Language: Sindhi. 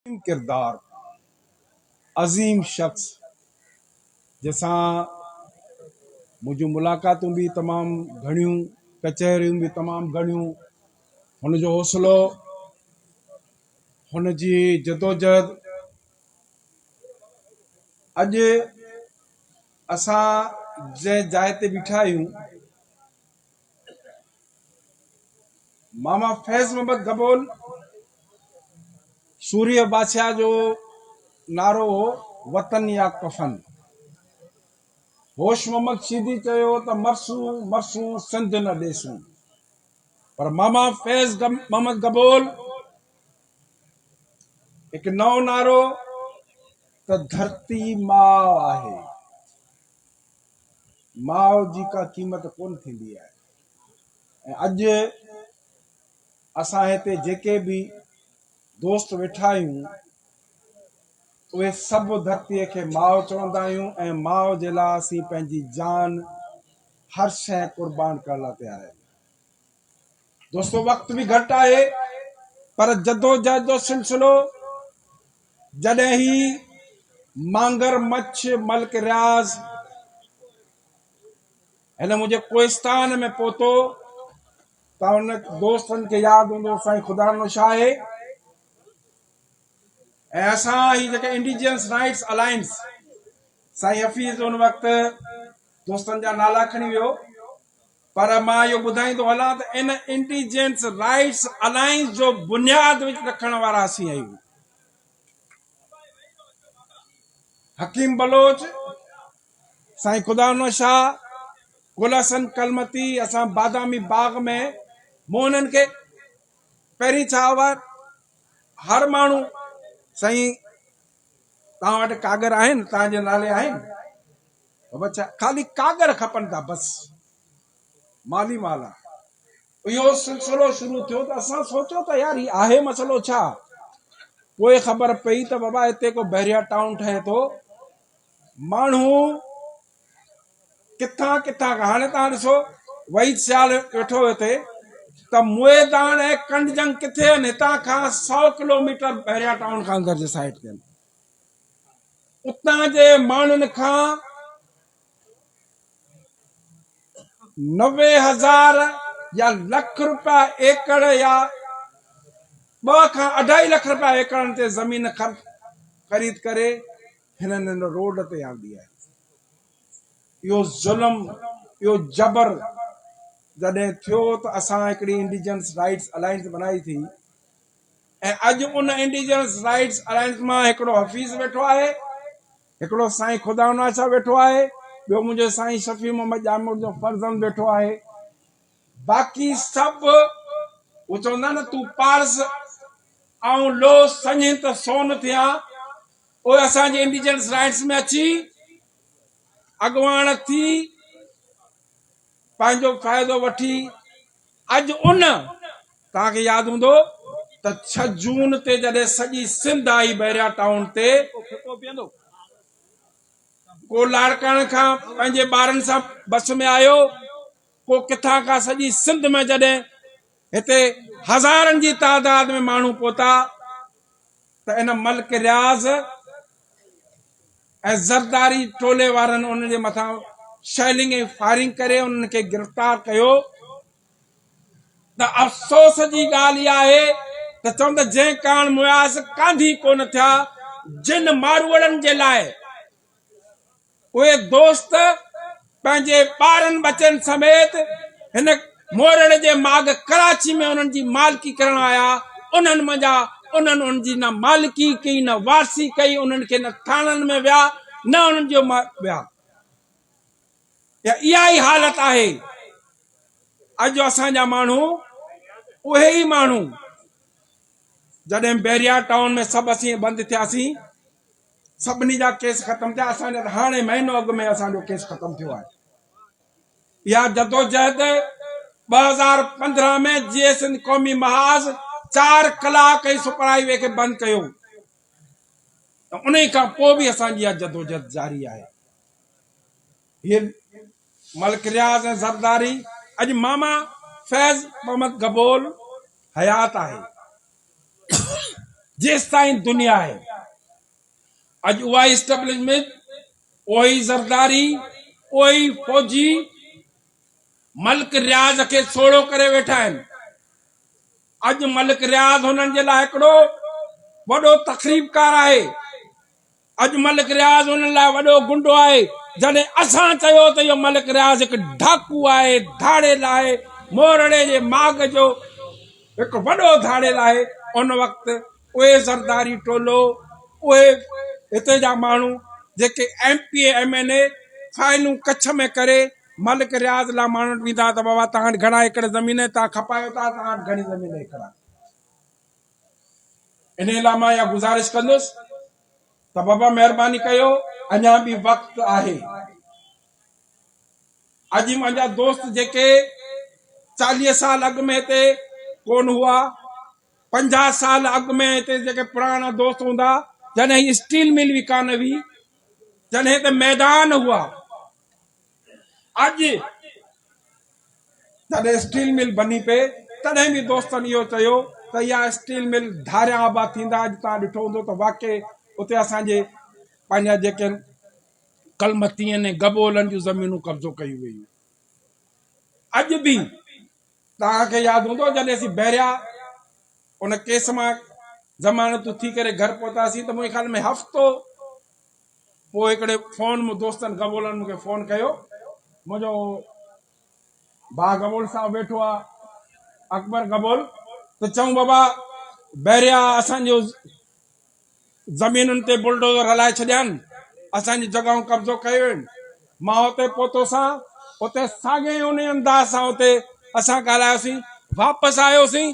عظيم ڪردار، عظيم شخص جنهن سان منهنجون ملاقاتون به تمام گهڻيون، ڪچهريون به تمام گهڻيون، هن جو حوصلو، هن جي جدوجهد اڄ اسان جنهن جاء تي بيٺا آهيون ماما فيض محمد گبول سورهيه بادشاهه جو نعرو هو وطن يا ڪفن. هوش محمد شيدي چيو ته مرسون مرسون سنڌ نه ڏيسون. پر ماما فيض محمد گبول هڪ نئون نعرو ته ڌرتي ماء آهي. ماء جي ڪا قيمت ڪونه ٿيندي آهي ۽ اڄ اسان هتي جيڪي به دوست ويٺا آهيون اهي سڀ ڌرتيء کي ماء چوندا آهيون ۽ ماء جي لاء اسين پنهنجي جان هر شيء قربان ڪرڻ لاء تيار آهيون. دوستو وقت به گهٽ آهي پر جدوجهد جو سلسلو جڏهن هي مانگر مڇ ملڪ رياض هن منهنجي ڪوهستان ۾ پهتو ته ان دوستن کي ياد هوندو سائين خدا ڏنو شاهه ۽ اسان هي جيڪي انڊيجنس رائٽس الائنس سائين حفيظ ان وقت دوستن جا نالا کڻي ويو پر مان اهو ٻڌائيندو هلان ته ان انٽيجنس رائٽس الائنس جو بنياد رکڻ وارا اسين آهيون. حڪيم بلوچ، سائين خدا ڏنو شاهه، گل حسن ڪلمتي اسان بادامي باغ ۾ مون انهن کي پهرين ڇا هو هر ماڻهو سائين توهان وٽ ڪاڳر آهن توهان جي نالي آهن بابا ڇا خالي ڪاڳر کپن ٿا بس مالي مال آ اهو سلسلو شروع ٿيو ته اسان سوچيو ته يار هي آهي مسئلو ڇا پوء خبر پئي ته بابا هتي ڪو بحريا ٽائون ٺهي ٿو ماڻهو ڪٿان ڪٿان کان هاڻي تان ڏسو وحيد سيال ويٺو هتي ته موئيدان ۽ ڪنڊجنگ ڪٿي آهن هتان کان سو ڪلوميٽر بحريا ٽائون کان اندر جي سائيڊ تي آهن اتان جي ماڻهن کان 90,000 يا لک روپيا ايڪڙ يا ٻه کان اڍائي لک روپيا ايڪڙن تي زمين خريد ڪري هنن هن روڊ تي آندي آهي. اهو ظلم، اهو جبر جڏهن ٿيو ته اسان هڪڙي انڊيجنس رائٽس الائنس بنائي ٿي. ۽ اڄ ان انڊيجنس رائٽس الائنس مان هڪڙو حفيظ ويٺو آهي، هڪڙو سائين خدا ناشا ويٺو آهي، ٻيو منهنجو سائين شفيع محمد ڄاموٽ جو فرزند ويٺو آهي، باقي سڀ هو چوندا نه تون پارس آئون لو سڃين ته سون ٿيان، اهي اسان جي انڊيجنس رائٽس ۾ اچي اڳواڻ ٿي پنهنجو فائدو وٺي اڄ ان توهان کي ياد هوندو ته ڇهه جون تي جڏهن سڄي سنڌ آئي بحريا ٽائون تي ڪو لاڙڪاڻي کان پنهنجي ٻارن سان بس ۾ آيو ڪو ڪٿان کان سڄي سنڌ ۾ جڏهن هتي هزارن جي تعداد ۾ ماڻهو پهتا ته ان ملڪ رياض ۽ زرداري ٽولي وارن انهن جي مٿان شيلنگ ۽ فائرنگ ڪري انهن کي گرفتار ڪيو ته افسوس جي ڳالهه اها آهي ته چون ته جنهن ڪاڻ مياس ڪانڌي ڪونه ٿيا جن ماروئڙن جي لاء اهي دوست پنهنجي ٻارن ٻچن سميت هن مورڙ جي ماڳ ڪراچي ۾ انهن جي مالڪي ڪرڻ آيا، انهن منجهان انهن ان جي نه مالڪي ڪئي نه وارثي ڪئي، انهن کي نه ٿاڻن ۾ ويا نه انهن جو ويا. اها ئي حالت آهي اڄ اسان جا ماڻهو اهي ئي ماڻهو جڏهن بحريا ٽائون ۾ سڀ اسين بند ٿياسين سڀني جا ڪيس ختم ٿيا، اسان جا ته هاڻي مهينو اڳ ۾ اسان جو ڪيس ختم ٿيو آهي. اها جدوجهد 2015 ۾ جيئي سنڌ قومي محاذ چار ڪلاڪ ئي سپر هاء وي کي بند ڪيو ته انهي کان پوء به اسان جي اها جدوجهد جاري آهي. هي ملڪ رياض ۽ زرداري اڄ ماما فيض محمد گبول حيات آهي. جيستائين دنيا آهي. اڄ اها ئي اسٽيبلشمينٽ، اهو ئي زرداري، اهو ئي فوجي ملڪ رياض کي سوڙهو ڪري ويٺا آهن. اڄ ملڪ رياض هنن جي لاء هڪڙو وڏو تخريبڪار آهي. اڄ ملڪ رياض انهن لاء وڏو گنڊو آهي. جڏهن اسان چيو ته اهو ملڪ رياض هڪ ڊاڪو آهي، ڌاڙيل آهي، مورڙي جي ماڳ جو هڪ وڏو ڌاڙيل آهي، ان وقت اهي زرداري ٽولو، اهي هتي جا ماڻهو جيڪي M P A, M N A فائلون ڪڇ ۾ ڪري ملڪ رياض لاء ماڻهن وٽ ويندا ته بابا توهان وٽ گهڻا ايڪڙ زمين آهي، توهان کپايو ٿا، توهان وٽ گهڻي زمين ايڪڙ آهي. انهيء لاء مان اها گذارش ڪندس ته بابا مهرباني ڪيو اڃا به وقت آهي. اڄ منهنجا دوست جيڪي 40 سال اڳ ۾ هتي ڪونه هئا، 50 سال اڳ ۾ هتي جيڪي پراڻا دوست هوندا، جڏهن هي اسٽيل مل به ڪانه هئي، جڏهن هتي ميدان هئا، اڄ جڏهن اسٽيل مل بني پئي تڏهن به دوستن اهو چيو ته اها اسٽيل مل ڌاريان آباد ٿيندا اڄ توهان ڏٺو هوندو ته واقعي اتي اسان جي پنهنجا جيڪي ڪلمتين ۽ گبولن جون زمينون قبضو ڪيون ويون اڄ به توهان کي ياد هوندو جڏهن اسين بحريا ان ڪيس مان ضمانتون ٿي ڪري گهر پهتاسين ته منهنجي خيال ۾ هفتو پوء هڪڙي فون مون دوستن گبولن مون کي فون ڪيو منهنجو ڀاء گبول صاحب ويٺو آ اڪبر گبول ته چئون بابا بحريا اسان جو زمينن تي بلڊوزر هلائي ڇڏيا آهن اسان جون جڳهون قبضو ڪيو آهن مان اتي پهتو سان اتي ساڳي ان انداز سان اتي اسان ڳالهايوسين واپس آيوسين.